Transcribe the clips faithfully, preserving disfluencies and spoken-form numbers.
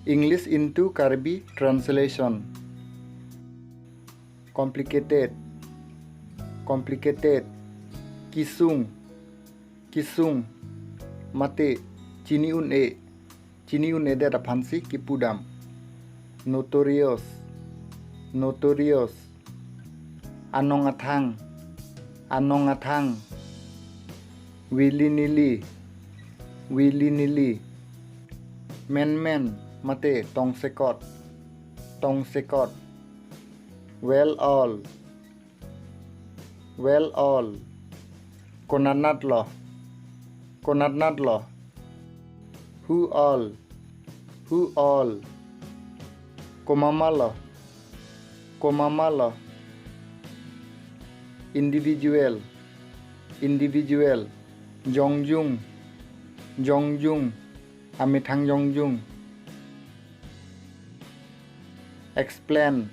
English into Karbi translation. Complicated. Complicated. Kisung. Kisung. Mate chini un-e. Chini un-edet aphansi kipudam. Notorious. Notorious. Anong athang. Anong athang. Willy-nilly. Willy-nilly. Menmen mate tongsekot. Tongsekot. Well all. Well all. Konatnatlo. Konatnatlo. Who all. Who all. Komamalo. Komamalo. Individual. Individual. Jongjung. Jongjung. Amethang jongjung. Explain.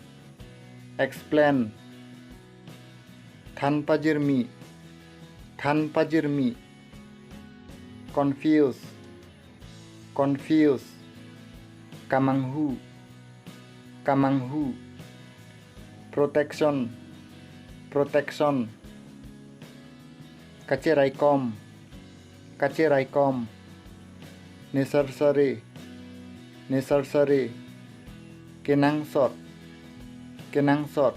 Explain. Than pajirmi. Than pajirmi. Confuse. Confuse. Kamanghu. Kamanghu. Protection. Protection. Kacheraikom. Kacheraikom. Nesarsari. Nesarsari. Kenangsot. Kenangsot.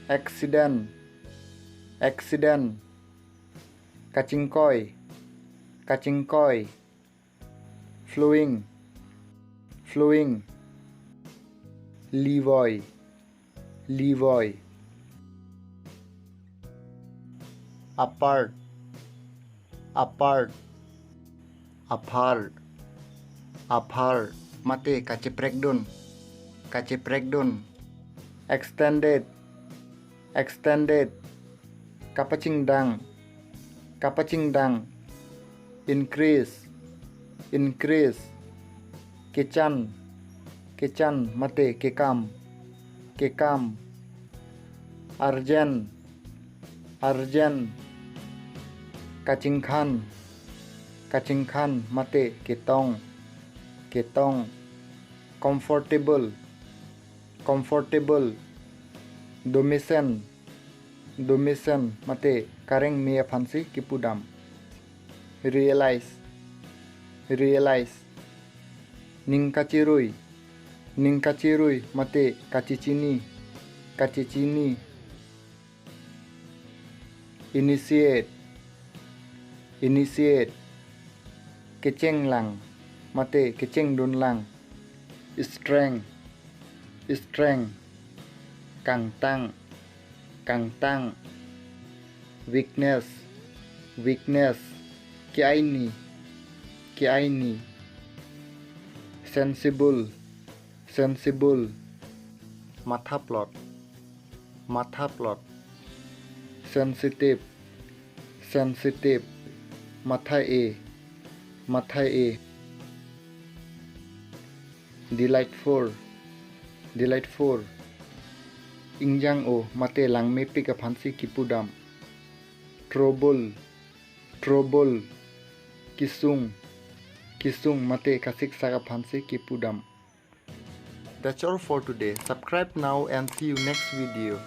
Accident. Accident. Kachingkoi. Kachingkoi. Flowing. Flowing. Livoi. Livoi. Apart. Apart. Aphar. Aphar. Mate kacheprekdun. Kacheprekdun. Extended. Extended. Kapachingdang. Kapachingdang. Increase. Increase. Kechan. Kechan mate kekam. Kekam. Urgent. Urgent. Kachingkhan. Kachingkhan mate ketong. Ketong. Comfortable. Comfortable. Domesen. Domesen mate kareng me aphansi kipudam. Realize. Realize. Ning kachirui. Ning kachirui mate kachechini. Kachechini. Initiate. Initiate. Kechenglang mate kechengdunlang. Strength. Strength. Kangtang. Kangtang. Weakness. Weakness. Ke-aini. Ke-aini. Sensible. Sensible. Mathaplot. Mathaplot. Sensitive. Sensitive. Matha-e. Matha-e. Delightful. Delightful. Ingjang-o mate langmepik aphansi kipudam. Trouble. Trouble. Kisung. Kisung mate kasiksak aphansi kipudam. That's all for today. Subscribe now and see you next video.